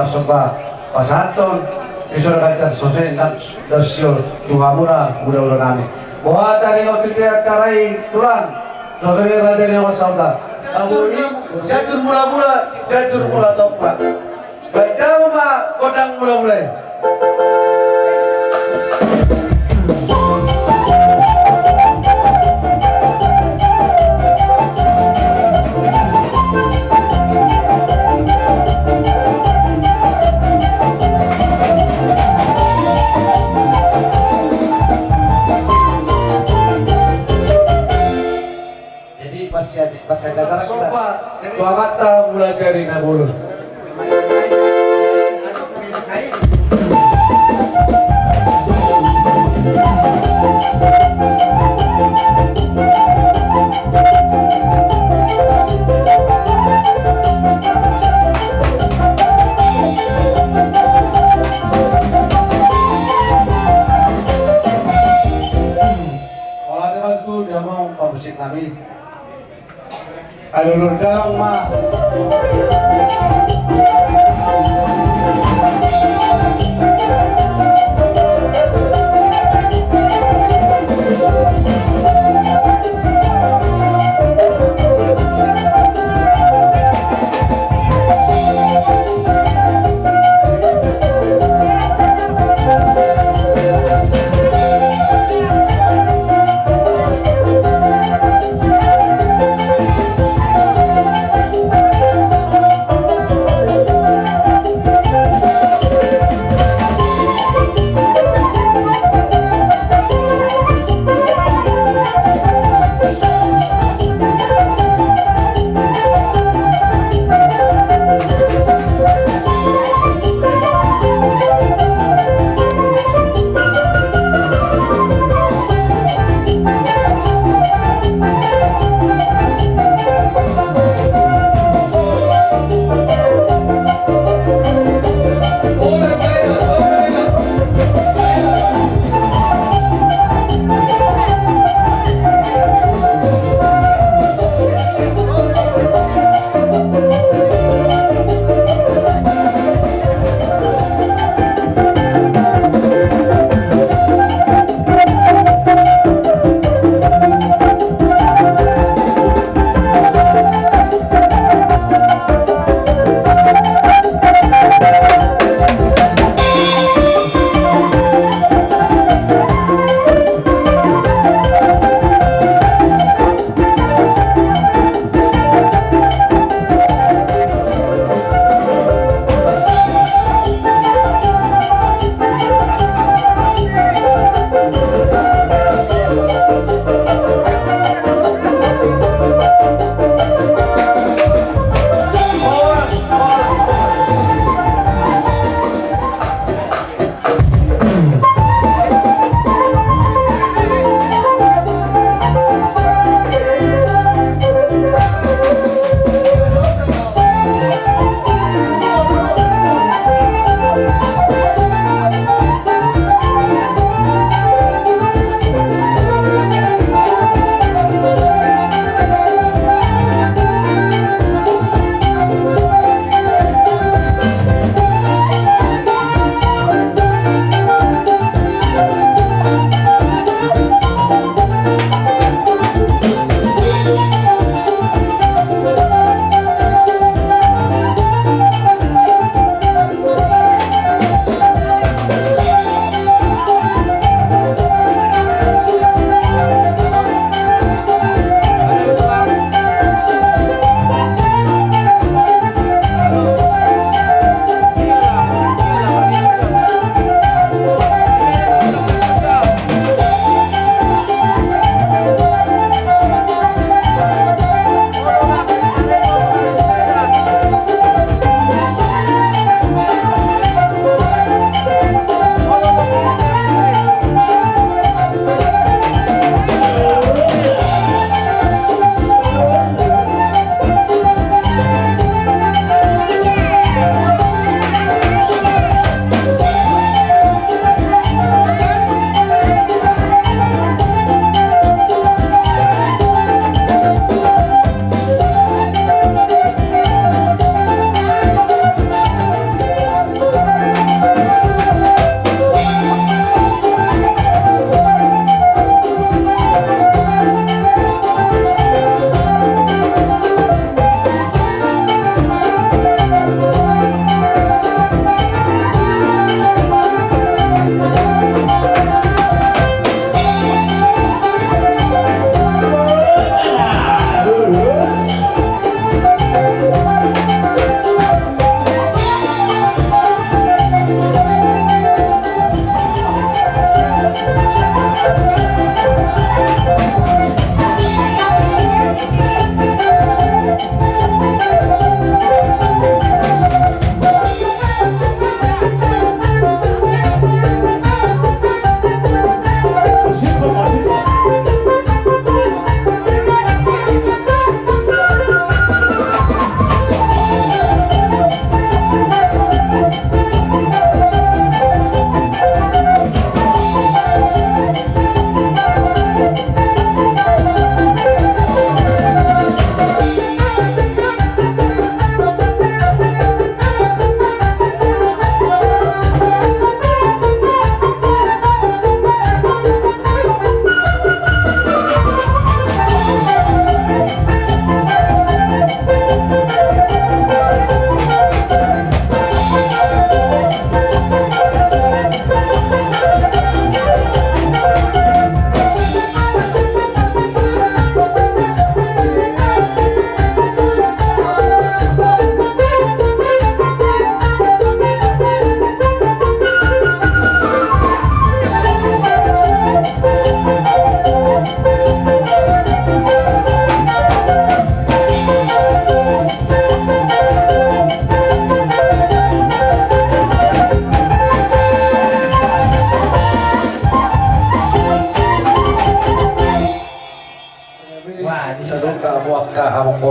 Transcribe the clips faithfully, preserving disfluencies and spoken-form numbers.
Somba pasahathon, di son ganjang songon i nang dao sihol tu hamuna hulahula nami. Boha taringot tu ate angka rai tulang, songon i raja ni na masa uta. Abu i, sian jur mulamula, sian jur mula tompa. Baen damang ma gondang mulamula i. Jadi, pas ya, pas saya datang, somba tu amanta Mulajadi Nabolon. Ola teman tu damang pamusik nami. Alulur damang ma.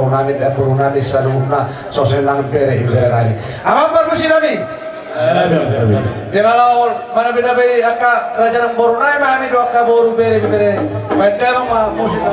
nami, dapur nami saluhutna, songon i nang bere ibebere nami. Amang parmusi nami. Amin, amin. Di na laho manabe-nabe angka raja nang boru nami ma hami dohot angka boru, bere ibebere. Baen damang ma musik na.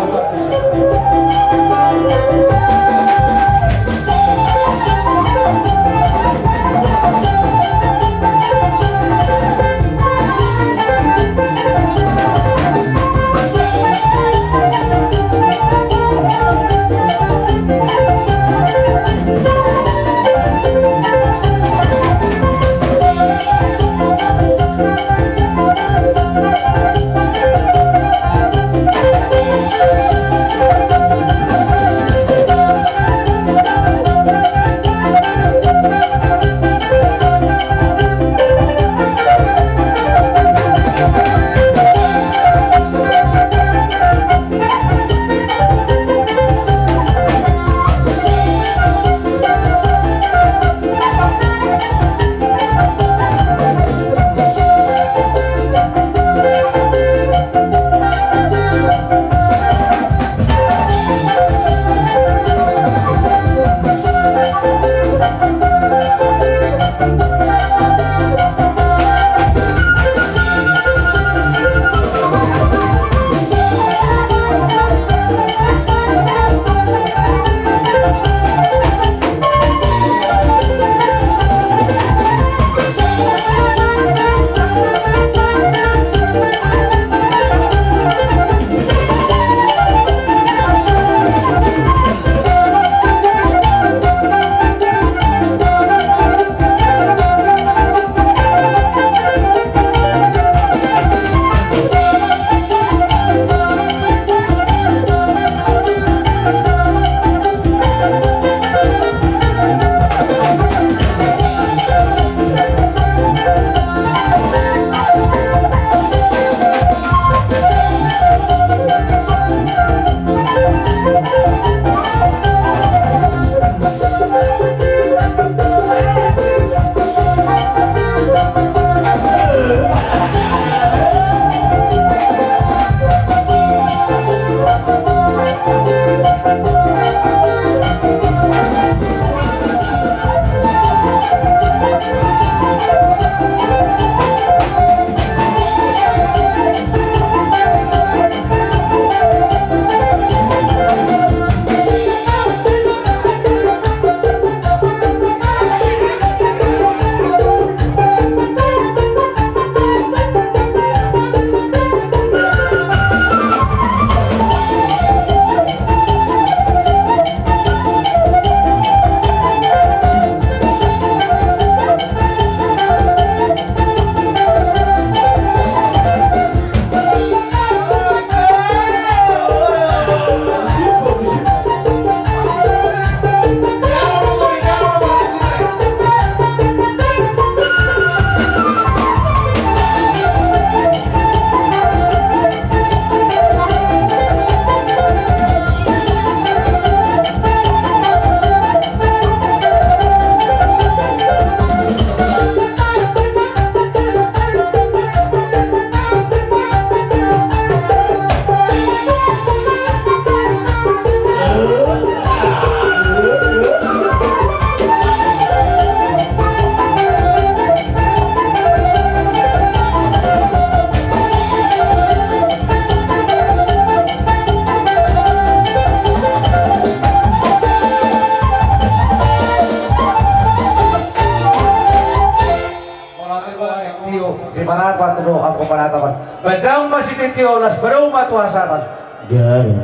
Tio, di mana apa tu, aku mana taman? Bedang masih titio, las bedang matu hasatan. Garing.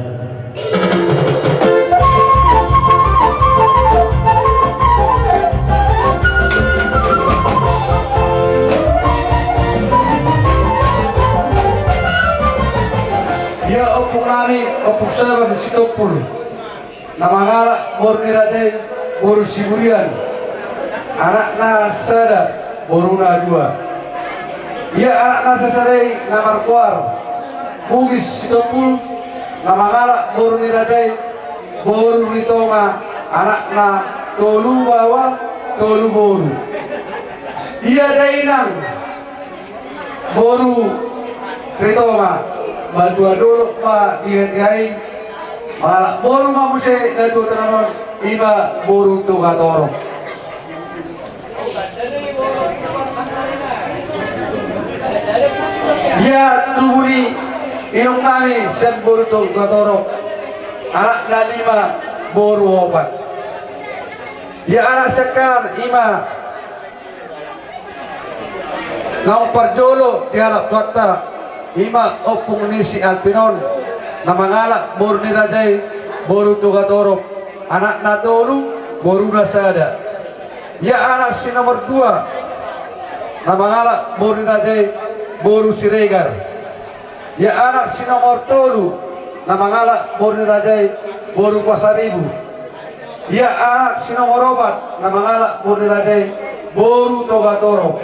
Ia ompung nami, ompung Saba Sitompul. Na mangalap boru ni raja i, boru Siburian. Anakna sada, boruna dua. Ia anakna sasada i na margoar Bugis Sitompul, na mangalap boru ni raja i, boru Ritonga, anakna tolu baoa, tolu boru. Ia dainang boru Ritonga, matua dolok ma di hatiha i, Mangalap boru ma muse na tuatua nami on, ima boru Togatorop. Ia tubu ni inong nami sian boru Togatorop, anakna lima, boru opat. Ia anak siangkangan ima naung parjolo dialap Tuhanta, ima ompung ni si Alvin on, na mangalap boru ni raja i, boru Togatorop, anakna tolu, boruna sada. Ia anak si nomor dua, na mangalap boru ni raja i, boru Siregar. Ia anak si nomor tolu, na mangalap boru ni raja i, boru Pasaribu. Ia anak si nomor opat, na mangalap boru ni raja i, boru Togatorop.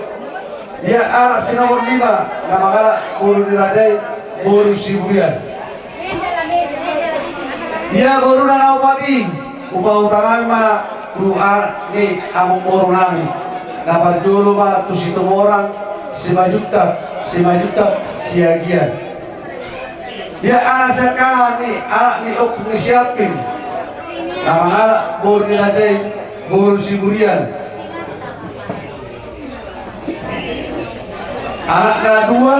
Ia anak si nomor lima, na mangalap boru ni raja i, boru Siburian. Ia boruna na opat i, hupahuta nami ma tu anak ni amangboru nami, na parjolo ma tu Situmorang, Simanjuntak, Simanjuntak Siagian. Ia anak siangkangan ni anak ni ompung ni si Alvin, na mangalap boru ni raja i, boru Siburian. Anakna dua,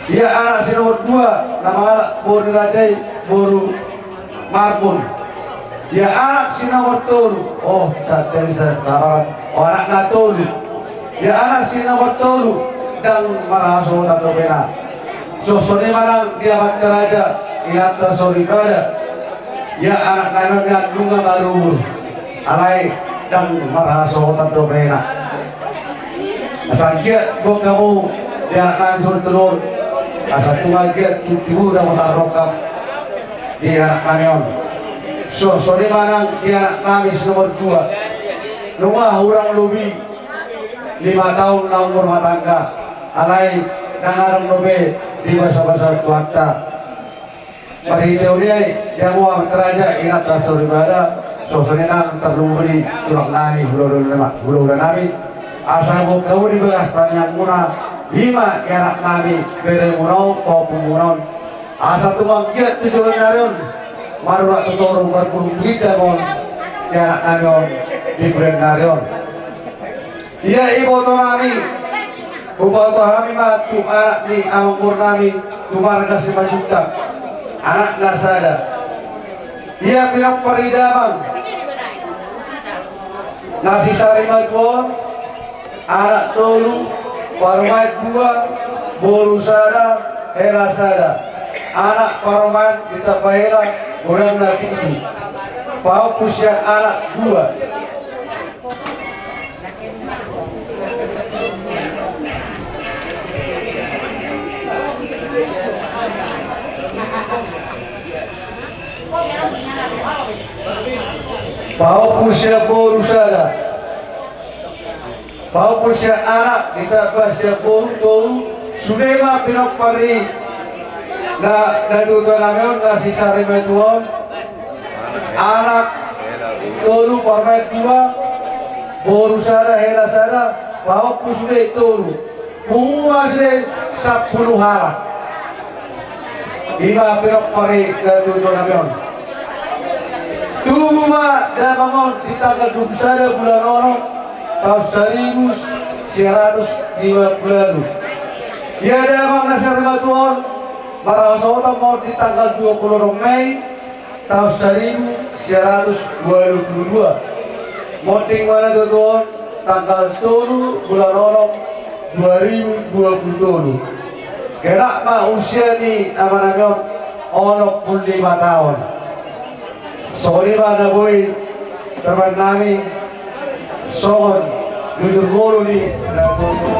ia anak si nomor dua, na mangalap boru ni raja i, boru Marbun. Ia anak si nomor tolu, oh, sate bisa saran, oh, anakna tolu. Ia anak si nomor tolu, ndang marhasohotan dope na. Songon i ma nang di amanta raja, inanta soripada. Ia anak nami on nunga marumur, alai ndang marhasohotan dope na. Asa anggiat gok hamu di anak nami soripada on, asa tung anggiat tu tibu dapot tarrongkap di anak nami on. Songon i ma nang di anak nami si nomor dua, nunga hurang lobi lima taon naung marumah tangga, alai ndang adong dope dibasabasa Tuhanta. Marhite on i, di hamu amanta raja, inanta soripada, songon i nang tarlumobi di tulang nami, hulahula nami, asa gok hamu di bagas tangiangmuna, ima di anak nami, beremuna on, pahompumuna on. Asa tung anggiat tu joloan ni ari on, marurat tu toru, marpudun tu ginjang on di anak nami on di bulan ni ari on. Ia iboto nami, hupahuta hami ma tu anak ni amangboru nami, tu marga Simanjuntak, anakna sada. Ia pinompar ni damang na si Sarimatua on, anak tolu, parumaen dua, boru sada, hela sada. Anak parumaen ditamba hela, godangna pitu. Pahompu sian anak dua. Pahompu sian boru sada. Pahompu sian anak ditamba sian boru tolu, sude ma pinompar ni na, na tuatua nami on, na si Sarimatua on. Anak tolu, parumaen dua, boru sada, hela sada, pahompu sude tolu. Pungu ma sude sampulu halak. Ima pinompar ni na tuatua nami on. Tubu ma damang on di tanggal dua pulu sada bulan onom, taon saribu sia ratus lima pulu ualu. Ia damang na si Sarimatua on, marhasohotan ma on di tanggal dua pulu onom Mei, taon saribu sia ratus ualu pulu dua. Monding ma na tuatua on tanggal tolu bulan onom dua ribu dua pulu tolu. Genap ma usia ni amanami on onom pulu lima taon. Songon i ma na boi terbaen nami. Songon jujur ngolu ni na tuatua.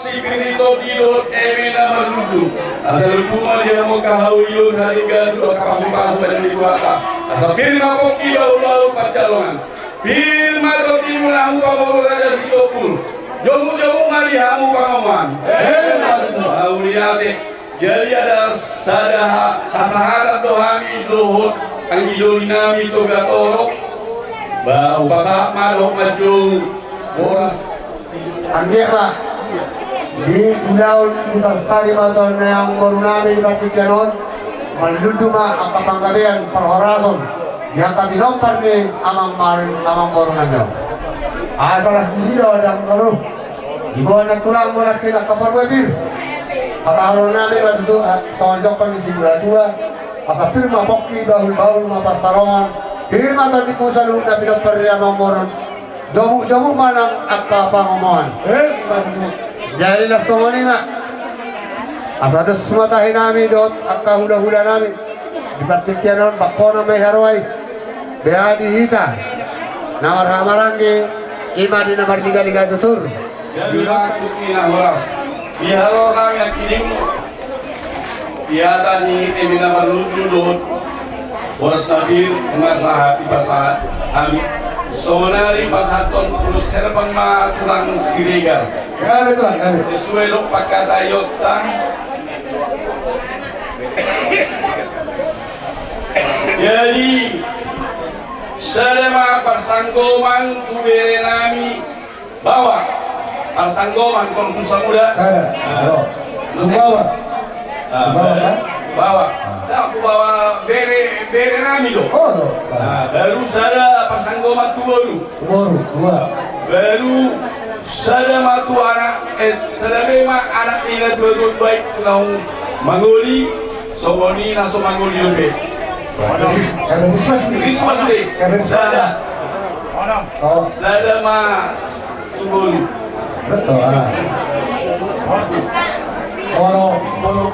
Sipir ni tondi dohot eme na marlundu. Asa lungkuma di hamu angka haulion, haringga dohot angka pasupasu na di Tuhanta. Asa pir ma pongki, bahulbahul pansalongan. Pir ma tondimuna hamu pamoruon Raja Sitompul. Jomukjomuk ma di hamu pangomoan. Emma tutu. Mauliate. Jadi ada sada ha-, hasahatan do hami dohot anggi doli nami Toga Torop. Ba hupasahat ma dohot manjou boras. Anggiat ma di ulaon ni parsari ma tu amangboru nami di partingkian on, marlundu ma angka panggabean parhorason di angka pinompar ni amang mar-, amangboru nami on. Asa las disi do dang galuh. Diboan na tulang, boan na tulang, angka parbue pir. Hata holong nami ma tutu, ah, songon didok ni sibudatua. Asa pir ma pongki, bahulbahul ma pansalongan. Pir ma tondimu saluhutna pinompar ni amangboru on. Jomukjomuk ma nang angka pangomoan. Emma tutu. Jadi las songon i ma. Asa dos ma tahi nami dohot angka hulahula nami di partingkian on, bangkona ma i haroa i. Bea di hita na marhahamaranggi, i ma di na marligaliga tutur. Jadi bangkit ni na horas. Di haroa nami nangkining. Di hata ni eme na marlundu dohot boras na pir, nunga sahat, dipasahat hami. Saonari pasahathon ulos herbang ma tulang Siregar. Gabe tulang, gabe. Sesuai dohot pangkataionta. Jadi sada ma parsanggoman tu bere nami. Bawa. Parsanggoman, tong tu samuda. Sada. Ah. Olo. Tu bawa. Ah, tu bawa, ba-, kan? Bawa. Ah. Dah, tu bawa bere, bere nami do. Olo. Ah, baru sada parsanggoman tu boru. Tu boru, dua. Baru sada ma tu anak, eh, sada be ma anak ni natuatua, baik naung mangoli, songon i na so mangoli dope. Risma sude. Risma sude. Sada. Oh. Sada ma tu boru. Betul, ah. Olo, olo.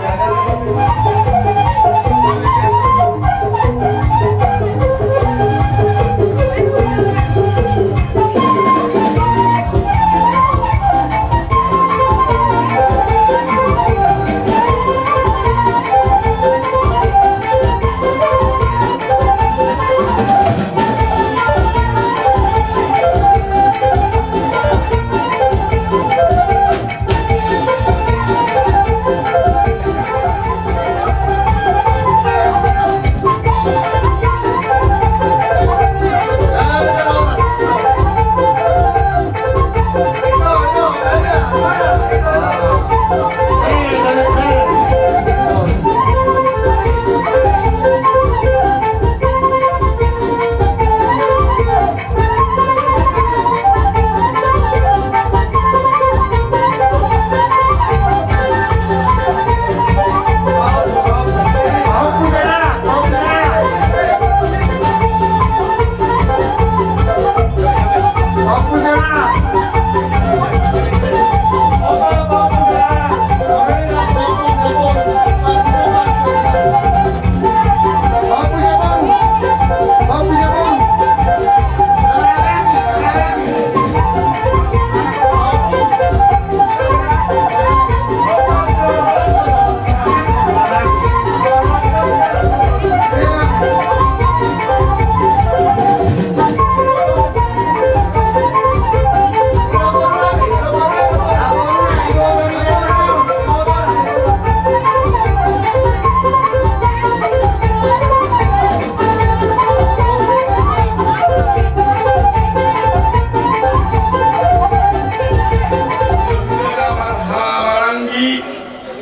Marhahamaranggi,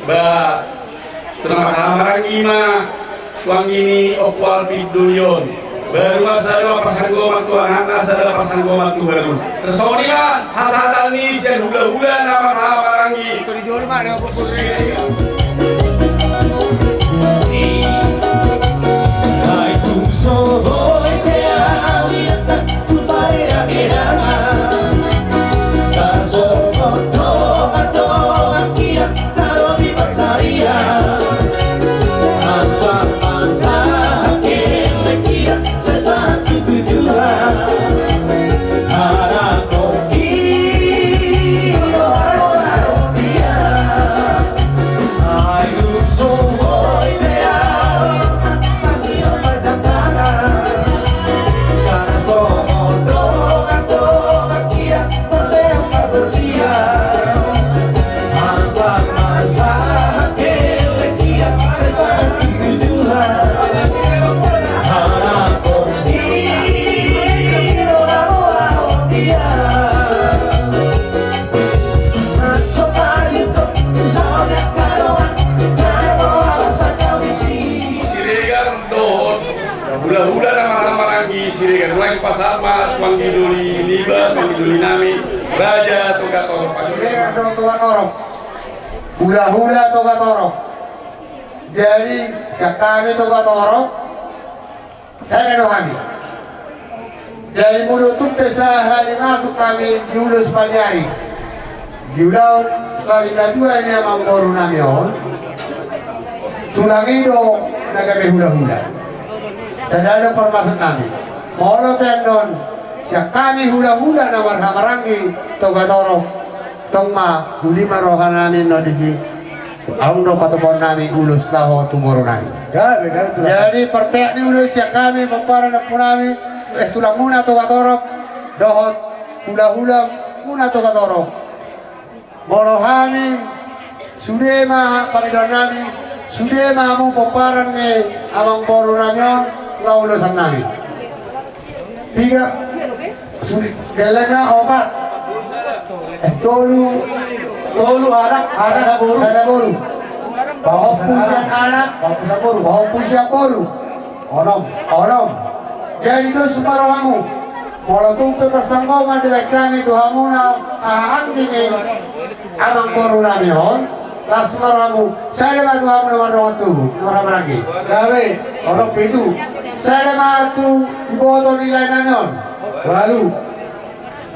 ba, tu na marhahamaranggi ma tu anggi ni Ompu Alvin Dolion. Baru ma sada ma parsanggoman tu anakna, sada parsanggoman tu boru. Songon i ma hasahatan ni sian hulahula na marhahamaranggi. Siregar dohot hulahula na marhahamaranggi, Siregar, nuaeng pasahat ma tu anggi doli niba, tu anggi doli nami, Raja Togatorop. Siregar dohot Togatorop, hulahula Togatorop. Jadi sian hami Togatorop, sada do hami. Jadi molo tung pe sahat masuk hami di ulos Paniari, di ulaon sari matua ni amangboru nami on, tulang i do na gabe hulahula. Sada do parmasuk nami. Molo pe annon sian hami hulahula na marhahamaranggi Togatorop, tong ma uli ma roha nami annon disi. Adong do patupaon nami ulos laho tu boru nami. Jadi parpeak ni ulos sian hami pomparan ni ompu nami, eh, tulang muna Togatorop dohot hulahula muna Togatorop. Molo hami sude ma pangidoan nami, sude ma hamu pomparan ni amangboru nami on, laho ulosan nami. Tiga. Sude, geleng na opat. Eh, tolu. Tolu anak, anak, sada boru. Sada boru. Pahompu sian anak, pahompu sian boru. Pahompu sian boru. Onom. Onom. Jadi dos ma rohamu. Molo tung pe parsanggoman dilehon hami tu hamu na hahaanggi ni amangboru nami on, las ma rohamu, sada ma tu hamu na mardongan tubu, na marhahamaranggi. Gabe, onom, pitu. Sada ma tu iboto ni lae nami on. Ualu.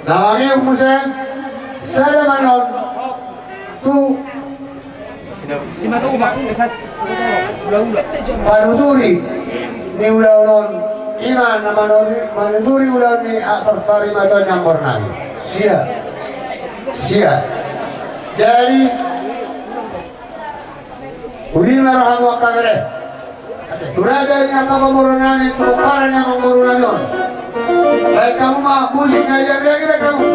Na mangihut muse, sada ma annon tu panuturi ni ulaon on, ima na manuturi, manuturi ulaon ni, ah, parsarimatua ni amangboru nami. Sia. Sia. Jadi uli ma rohamu angka bere. Tu raja ni angka pamoruon nami, tu pomparan ni amangboru nami on. Baen hamu ma musik na riang-riang i, baen hamu.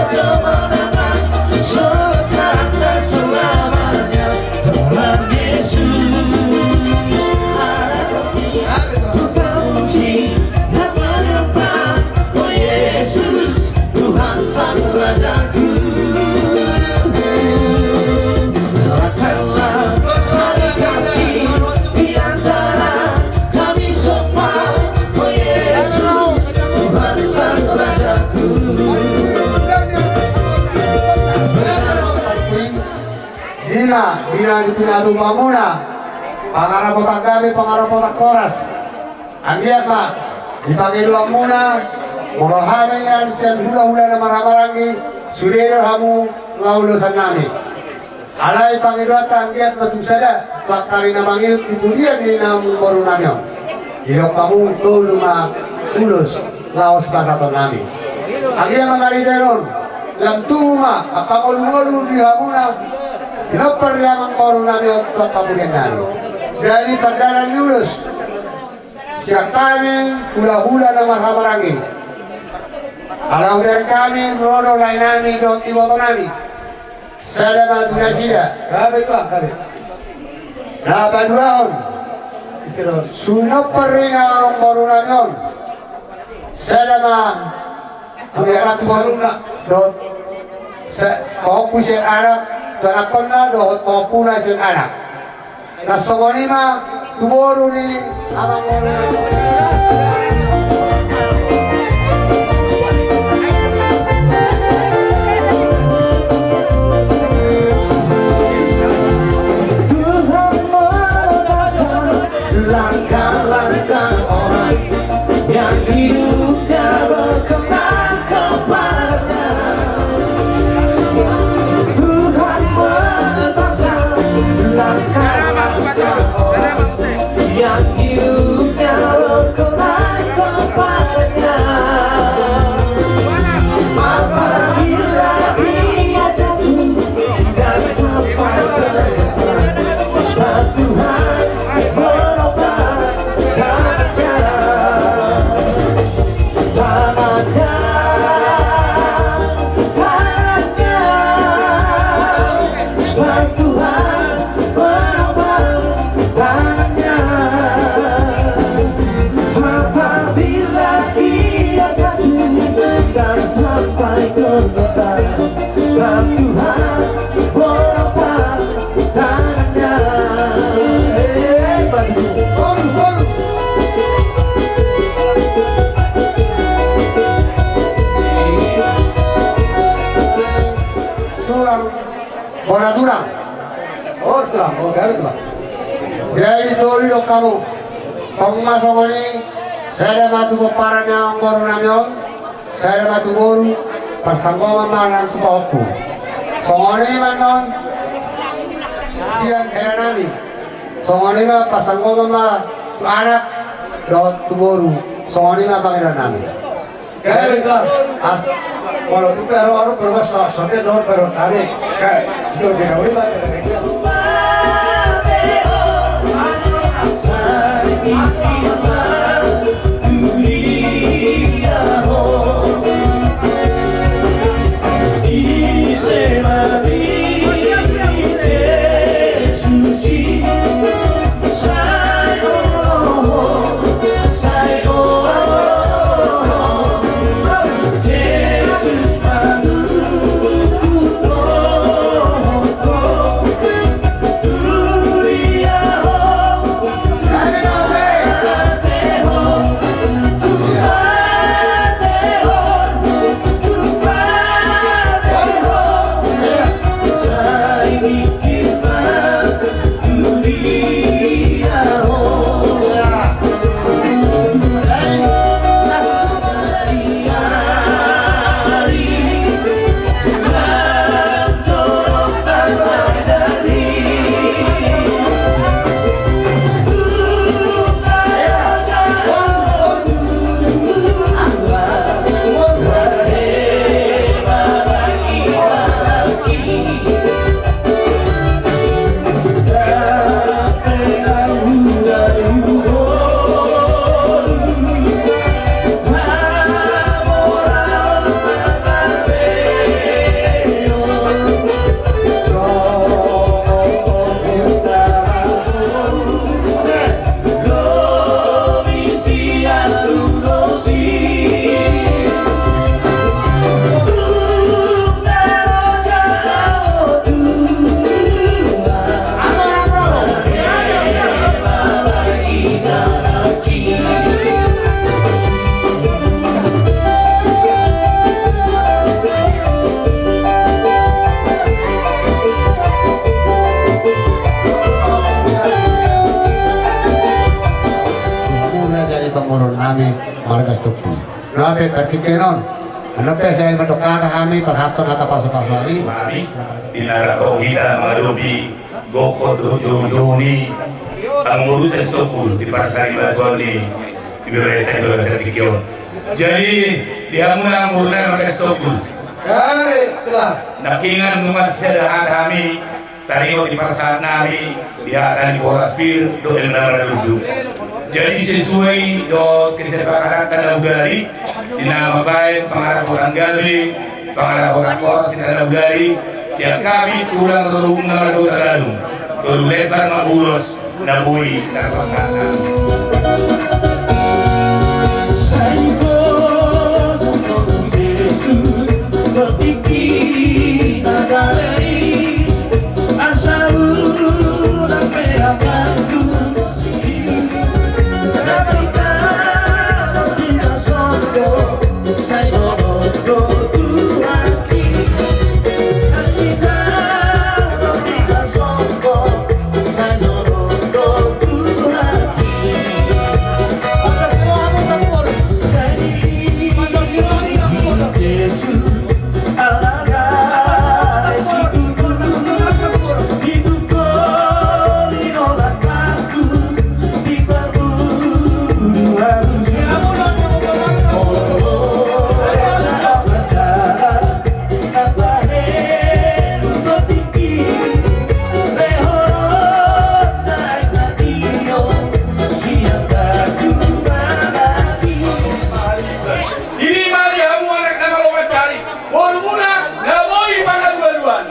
Kemenangan sekarang dan selamanya dalam Yesus. Terpuji dan menyembah, oh Yesus, Tuhan Sang Rajaku. Nyatakanlah kasih di antara kami semua, oh Yesus, Tuhan Sang Rajaku. Di na, di na dipinatupa muna pangarapotan gabe, pangarapotan horas. Anggiat ma di pangidoan muna, molo hami nian sian hula-hula na marhahamaranggi, sude do hamu laho ulosan nami. Alai pangidoanta anggiat ma tung sada tu angka ari na mangihut di pudian ni inang boru nami on. Didok hamu tolu ma ulos laos pasahaton nami. Anggiat ma marhite on lam tubu ma angka ngolu-ngolu di hamuna pinompar ni amang boru nami on tu angka pudian nami. Jadi pandalan ni ulos sian hami hula-hula na marhahamaranggi. Ala hubereng hami ro do lae nami dohot iboto nami. Sada ma tu nasida. Gabe tulang, gabe. Na paduahon, pinompar ni amang boru nami on. Sada ma tu anakkonna dohot sa-, pahompu sian anak, tu anakkonna dohot pahompuna sian anak. Na songon i ma tu boru ni amang boru. Tuhan menatap langkah-langkah orang yang hidupnya berkenan kepada-Nya. Tuhan menatap langkah-langkah orang yang hidupnya berkenan kepada-Nya. Apabila ia jatuh dan sampai terluka, Tuhan menobat tangannya, tangannya, tangannya. Tuhan menobat tangannya. Apabila ia jatuh dan sampai terluka, Tuhan menobat tangannya. Hei, bantu. Bagus, bagus. Tulang, bona tulang. Oh, tulang, oh, gabe tulang. Jadi tolu didok hamu. Tong ma songon i, sada ma tu pomparan ni amang boru nami on. Sada ma tu boru, parsanggoman ma nang tu pahompu. Songon i ma annon sian hela nami. Songon i ma parsanggoman ma tu anak dohot tu boru. Songon i ma pangidoan nami. Gabe tulang. As. Molo tu pe ro ro perwas sa sa te dohot baru tari. Gabe. Situ di na uli ma. Hami marga Sitompul. Nunga pe partingkian on, nunga pe sai mandok hata hami pasahathon hata pasupasu hami. Hami di na rap hita mangadopi gokhon dohot joujouni amangboruta Sitompul di parsarimatua ni Ibebere Tahi Dola Satingki on. Jadi di hamuna amangboru nami marga Sitompul, nangkiningan nunga sisada hata hami taringot di parsahat nami di hata ni boras pir dohot enda marlundu. Jadi sesuai dohot kesepakatan na hudari, di na mambahen pangarapotan gabe, pangarapotan boras di na hudari, sian hami tulang rorobuna marga Hutagalung, tolu lembar ma ulos na boi tarpasahat. Ima di hamu anak na malo mansari, borumuna na boi pangalualuan.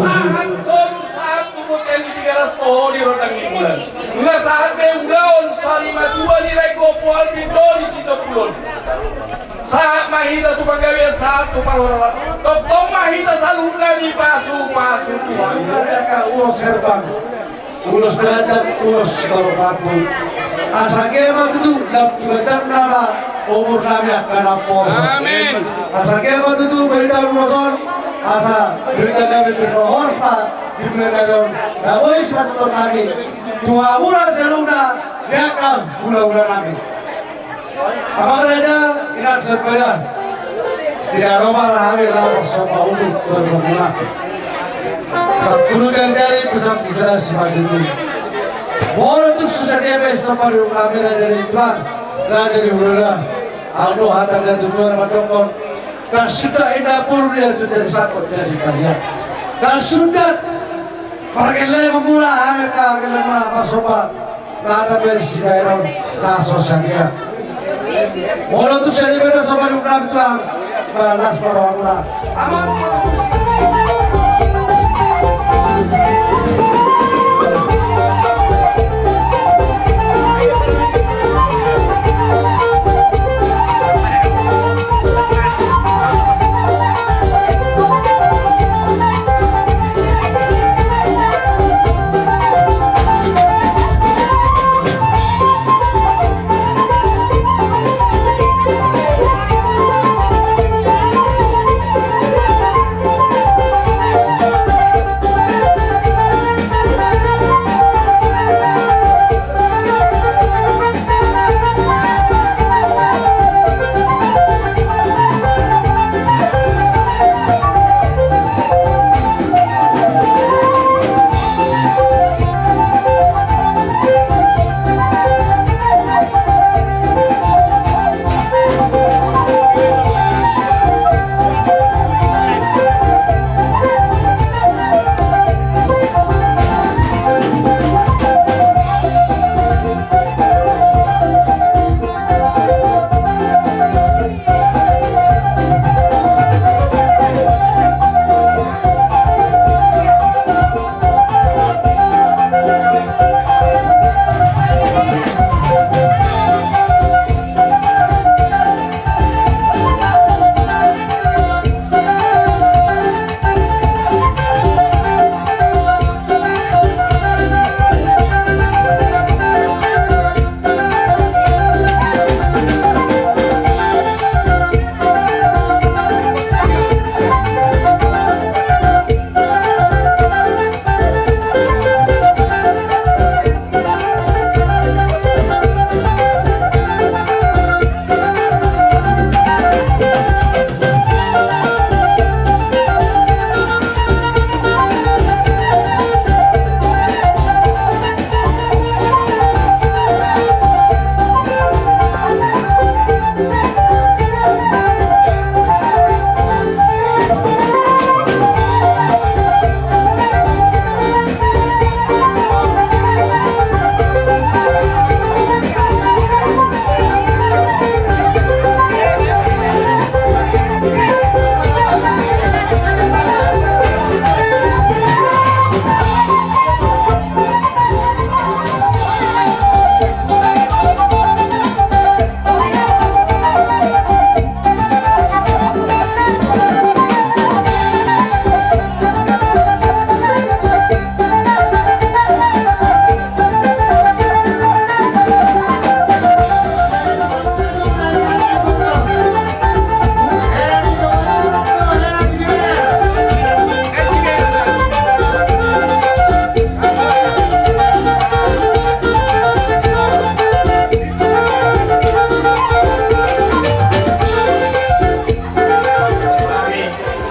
Sahat solu, sahat tu bontean ni Tigaras, toho di rondang ni bulan. Nunga sahat be ulaon sarimatua ni Raja Gopo Alpindo di Sitompul on. Sahat ma hita tu panggabean, sahat tu parhorasan. Tongtong ma hita saluhutna dipasupasu Tuhan. Ia, ia, ulos herbang, ulos gandang, ulos sitorop rambu. Asa gabe ma tutu, dapot tu gandang nama umur nami angka na poso. Amin. Asa gabe ma tutu berita ulos on, asa berita gabe, berita horas ma di bere nami on. Na boi sipasahaton nami tu hamuna saluhutna di angka hulahula nami. Amang raja, inang sempeda. Tidak roba lah hami laho somba unduk bermula. Satu jari-jari pesan pusara si maju tu. Molo tung so sadia be somba di unduk nami raja ni tulang, raja ni hulahula. Ahu do hata na tujuan mandok on. Tasuda inda pur dia sudah disangkut jadi kalian. Tasuda pargelle mamula hami ka gelle mula pasoba. Nada be sibaenon na so sadia. Molo tung sadia be na so manuk na tulang, balas ma rohamuna. Amang.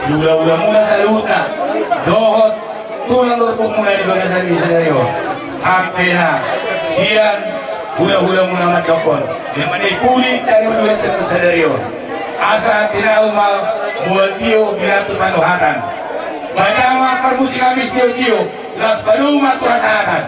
Hulahulamuna saluhutna dohot tulang rorobotmuna di bagasan sadari on. Hape na sian hulahulamuna mandokkon, di mana puli tano dua tano sadari on. Asa tinahu ma mual tio binatu panuhatan. Baca ma parmusik Amis tiotio, laos padomu ma tu hasahatan.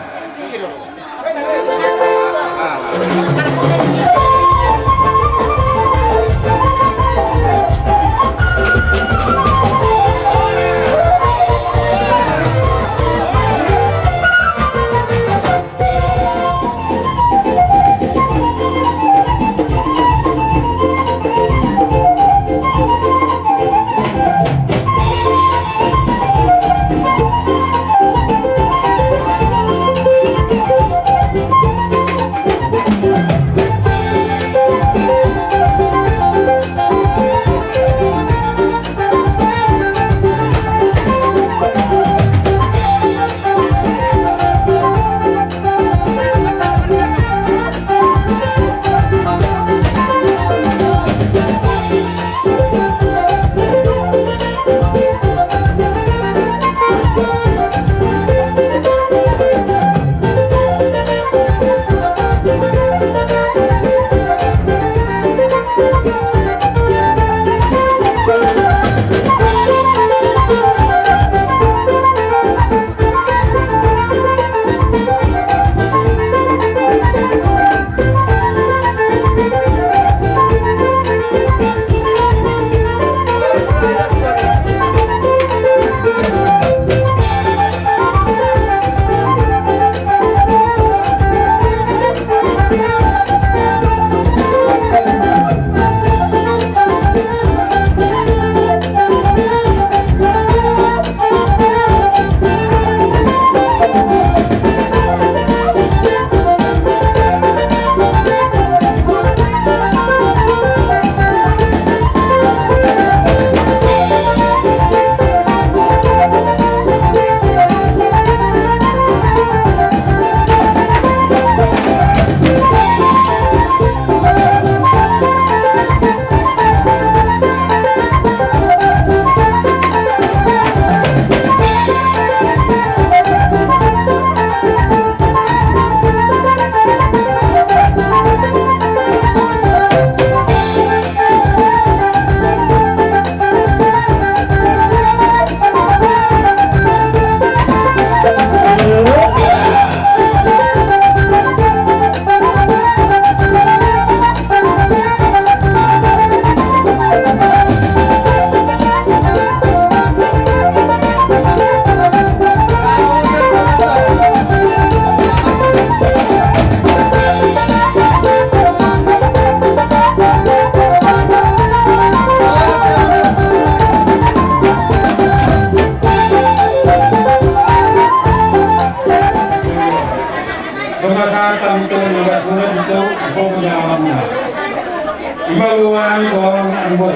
Ima luangan bohong ambon.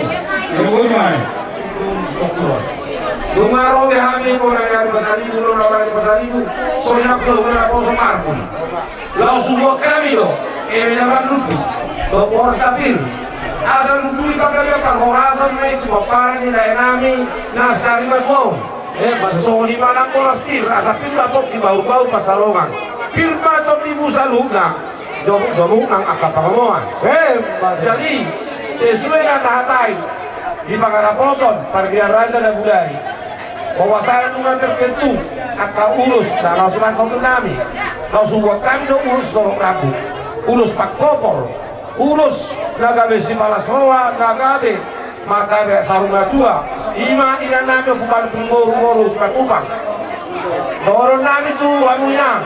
Ambon mai. Nunga ro be hami Bona ni Ari Pasaribu, Bona ni Ari Pasaribu. Songon i ma hulahulamuna na poso marbun. Laos huboan hami do eme na marlumbu dohot boras na pir, asa lumbuli panggabean parhorasan ma i tu pomparan ni dainami na sarimatua on. Songon i ma nang boras pir, asa pir ma pongki bahulbahul pansalongan. Pir ma tondimu saluhutna, jomuk-jomuk nang angka pangomoan. Jadi sesuai na tahatai di pangarapoton pargian raja na bodari, bahwasanya nunga tertentu angka ulos na laos hupasahaton nami. Laos huboan hami do ulos torop rambu, ulos pangkopol, ulos na gabe sipalas roha, na gabe mangkatai saur matua. Ima inannami Ompu Maluping boru, boru Simatupang. Dohonon nami tu hamu inang,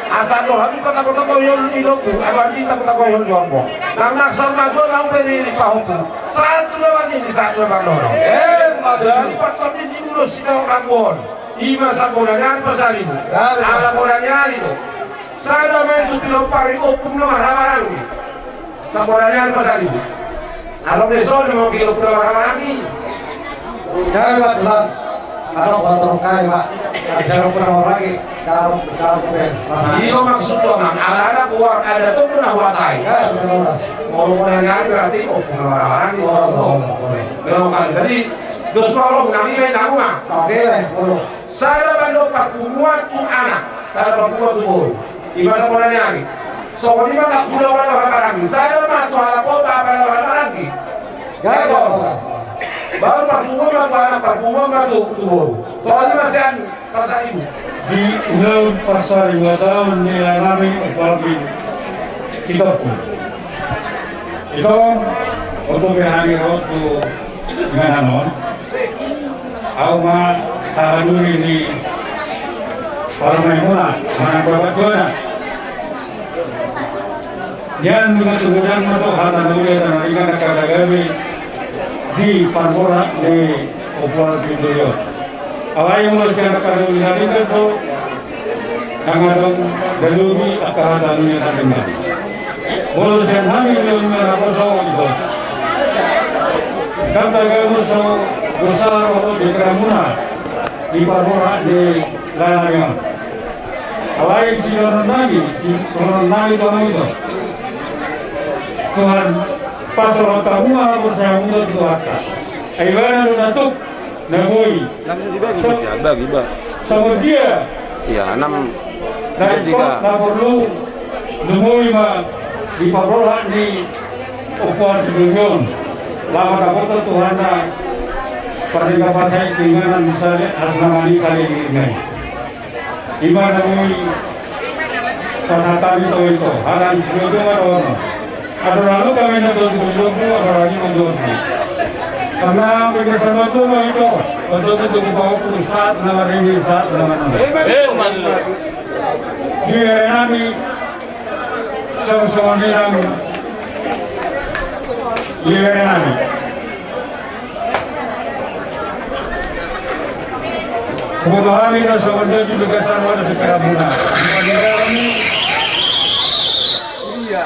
asa andor hamu tanggo-tanggo hiol i lombu, andor hami tanggo-tanggo hiol ni horbo. Nang, nang saur matua ma hamu pe ni pahompu. Sahat tu na marnini, sahat tu na marnono. Jadi partondion ni ulos sitorop rambu on, ima sian Bona ni Ari Pasaribu. Ala Bona ni Ari do. Sada ma i tu pinomparni Ompung na marhahamaranggi. Sian Bona ni Ari Pasaribu. Ala na dison ma i Ompung na marhahamaranggi. Jadi ma tulang. Adong, adong, kai ma. Adong, adong, kai ma. Jadi maksudhu, Amang, alana goar adat on do na huatai. Molo Bona ni Ari berarti Ompung na marhahamaranggi. Jadi Dos ma holong, nami ma inang ma. Oke, olo. Sada ma do parpunguan tu anak, sada parpunguan tu boru. Ima saponanami. Songon i ma na hula-hula habaranggi. Sada ma tu halak on, apa na habaranggi. Gabe. Baru parpunguan ma tu anak, parpunguan ma tu, tu boru. Songon i ma sian Di ulaon parsaribuan taon ni laenami, apalagi Sitompul. Ito, on pe hami ro tu inganan on. Ahu ma haha duri ni parumaenmuna, manang bapak tuana. Nian nunga tugodang ma tu hata na uli, hata na ringan, angka na gabe di parboru ni Ompu Alvin Durion. Alai molo sian angka na uli na ringan do, ndang adong ganup i angka hata na uli na ringan. Molo sian hami do na naposo i do. Ndang gabe molo so dosa ro di peramuna di parboru ni laenami on. Alai sidohononnami, sidohononnami tu hamu do. Tuhan, pasahat hamu ma haporseaonmuna tu Tuhanta. Ai Ibana do na tuk, na boi. Enam dibagi, so, ya, bagi, Bang. Songon dia? Ya, enam. Na tiga. Na porlu, na boi ma di parboru ni Ompu Alvin Durion. Laho dapotan Tuhanta pardenggan basa i tu inganan sale, atas nama ni sale di ingai. Ima na boi pasahat hami tu ito, hata ni sidodo ma dohonon. Adong na lobi hami na dohot tu dohonon, adong na lobi hami na dohot tu. Karena bagasan ma tu ma ito, untuk tu pahompu sahat na maringi, sahat na manang. Eh, man. Di area nami, songon-songon i nang di area nami. Huboto hami do songon dia di bagasan wadah di peramuna. Iya.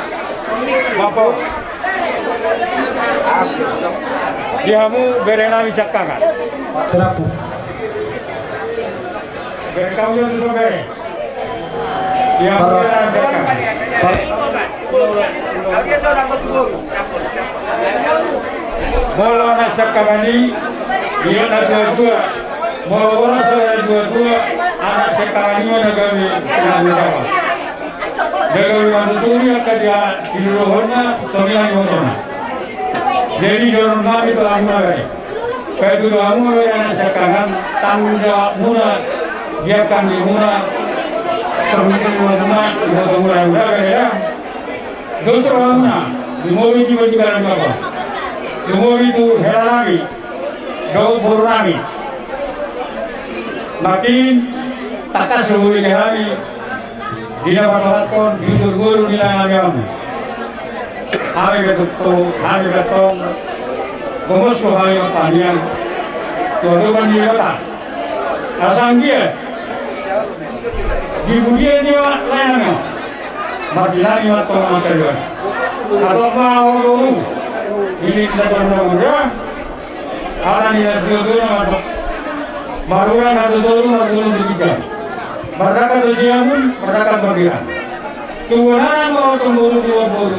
Bapak. Di hamu bere nami siangkangan. Kenapa? Bere kamu yang sudah bere. Ia, molo anak siangkangan i, ia na tua-tua. Molo boru na tua-tua, anak siangkangan i ma na gabe, na gabe manuturi angka dia, diluhutna, songon i ibotona. Jadi, dohonon nami tu hamuna, bere. Patudu hamu ma bere anak siangkangan, tanggung jawabmuna, di angka animuna, songon i ma ibotona, ibotona, bere, ya. Dos rohamuna, lumobi tu iba di dalan bapa. Lumobi tu hela nami, dohot boru nami. Makin tangkas lumobi hami, di na pasahathon, di turguru di laenami on. Hami pe tongtong, hami pe tong, gomos do hami martangiang tu adopan ni Debata. Asa anggiat di pudian ni laenami on, martinangi ma tong angka dua. Atau ma ho doru, ini kita tong doru ya. Hata ni natuatua na mandok, marurang hatutuaon, marurang di ginjang. Mardangka tu siamun, mardangka pangkiran. Tubuan anak ma otong boru, tubuan boru.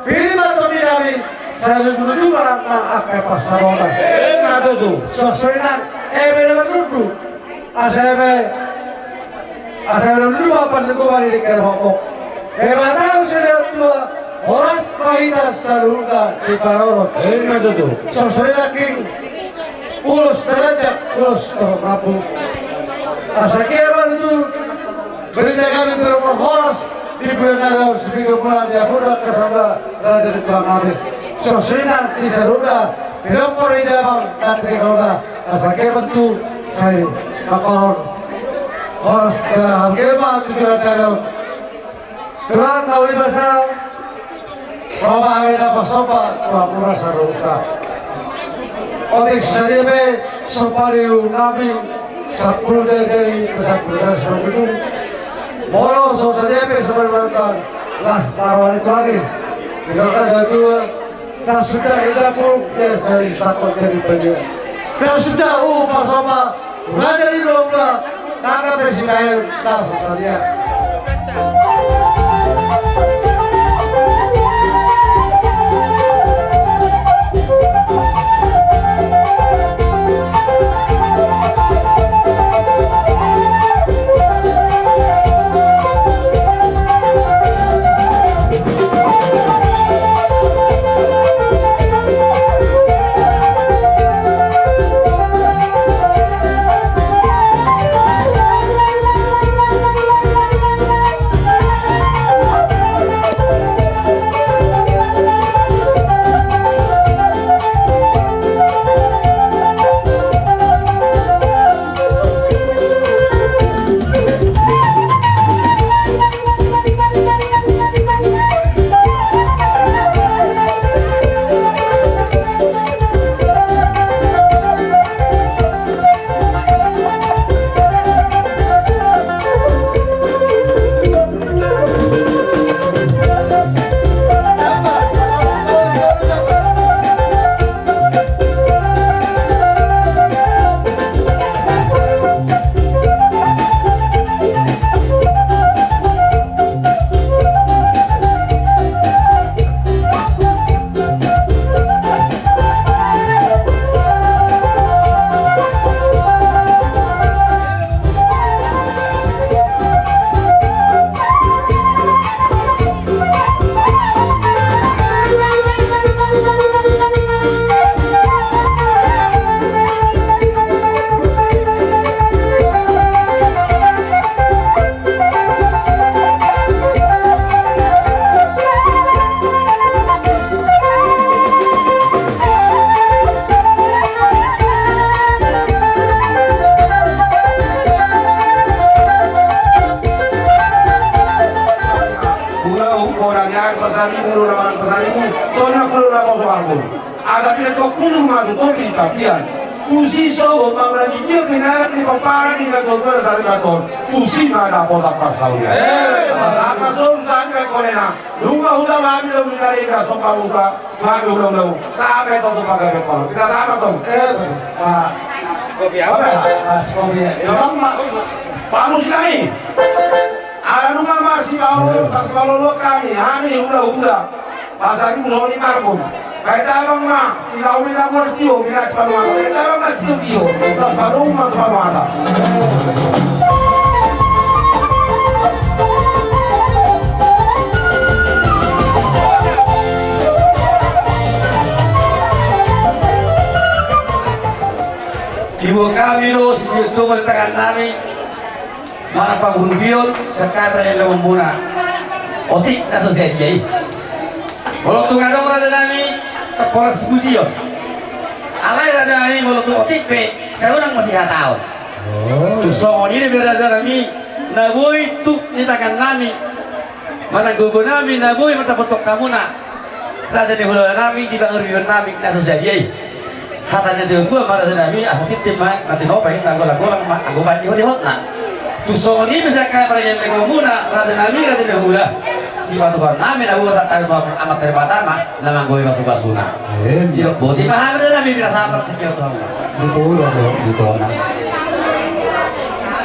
Pir ma tondi nami, sai luju-luju ma nang angka pansamotan. Ima tutu. Suang songon i nang eme na marlundu. Asa eme, asa eme na marlundu ma parlinggoman ni dengke dohot hohom. Eme ma tarusi na tua, horas ma hita saluhutna di parorot. Ima tutu. Suang songon i nangkin. Ulos na ganjang, ulos torop rambu. Asa eme ma tutu, berita hami berita horas di bulan na ro, sipinggan bulan di apurna kasamba raja ni Tuhan nami. Suang songon i nang di saluhutna, di dompor di damang, nanti di kauna, asa eme ma tutu, sai mangkorhon horas da hami eme ma tutu na ro. Tulang na uli basa, bapak awe na pasomba, bapak mura sarupa. Otik sadia pe, sombari nami, sampulu jari-jari, sampulu jari, sampulu jari. Molo so sadia pe, sombari manonton, las marwani tu lagi. Tidak ada dua. Na sudah i dapur, dia dari takut jadi bagian. Na sudah, uh, pasomba, raja ni ulaula, nang pe sibaen, na so sadia. Mula huboan ni angka saribu, mula manang saribu, sonang mula na poso anggun. Asa pinatua kulu ma tu topi tapian. Tusi sogot ma na dijia pinarak ni pamparan ni na tua-tua na sari na tor. Tusi ma dapotan parsaulian. Eh. Asa ma soru sari ma kolena. Nunga huta ma hami laho minarika somba muka. Hami ulang-ulang. Sampe tong somba gabe kolom. Kita sama tong. Eh. Ah. Kopi apa? Apa? Ah, kopi ya. Tolong ma. Pamusi nami. Ala nunga marsimalolo, marsimalolo hami, hami hula-hula. Pasaribu songon i marbun. Baen damang ma, di laumi na mual tio, minat panuatan. Baen damang ma sitio tio, terus panuatan ma tu panuatan. Diboan hami do, sitio tio ma di tangan nami. Manang pangurbion, sangkap raja ni lehonmuna. Otik na so sadia i. Molo tung adong raja nami, pola sipujion. Alai raja nami, molo tung otik pe, sai unang masihataon. Oh. Tung songon i do be raja nami, na boi tuk ni tangan nami. Manang gogo nami na boi mandapothon hamuna. Raja ni hulahula nami, di pangurbion nami na so sadia i. Hata ni natua-tua ma raja nami, asa tintin ma na tinopa i na golang-golang ma anggo bani hot-hotna. Tung songon i pe sangkap raja ni lehonmuna, raja nami, raja ni hulahula. Sipatupaon nami na boi mandapothon hamuna, Amanta Debata ma na manggohi pasu-pasuna. Amin. Sidok boti ma hami raja nami, pinasahat sitio tu hamuna. Di pulo do, di tona.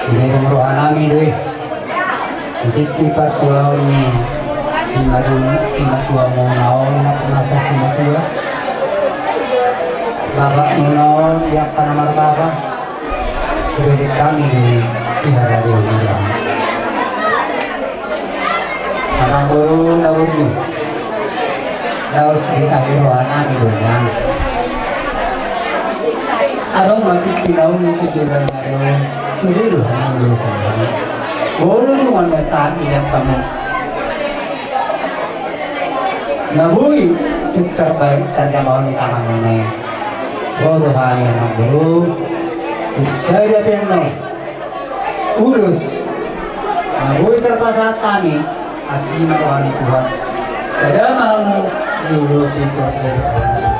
Di roha nami do i. Di tingki partuaon ni Simatua, simatuamuna on, na pernah simatua. Bapakmuna on, di angka na marbapak. Jadi kami di, di haradio mura. Anak guru, na guru. Laos di akhir anak di dunia. Adong mati tinau ni kejuran ayo. Sudah lu, lu sama. Bolu lu mana saat ini kamu. Na boi tuk tarbaen tarjamahon ni tanganmuna i. Ro do hami anak guru, tuk sadia pe annon ulos na boi tarpasahat hami, asi ma roha ni Tuhan. Sada ma hamu diulosi Tuhan.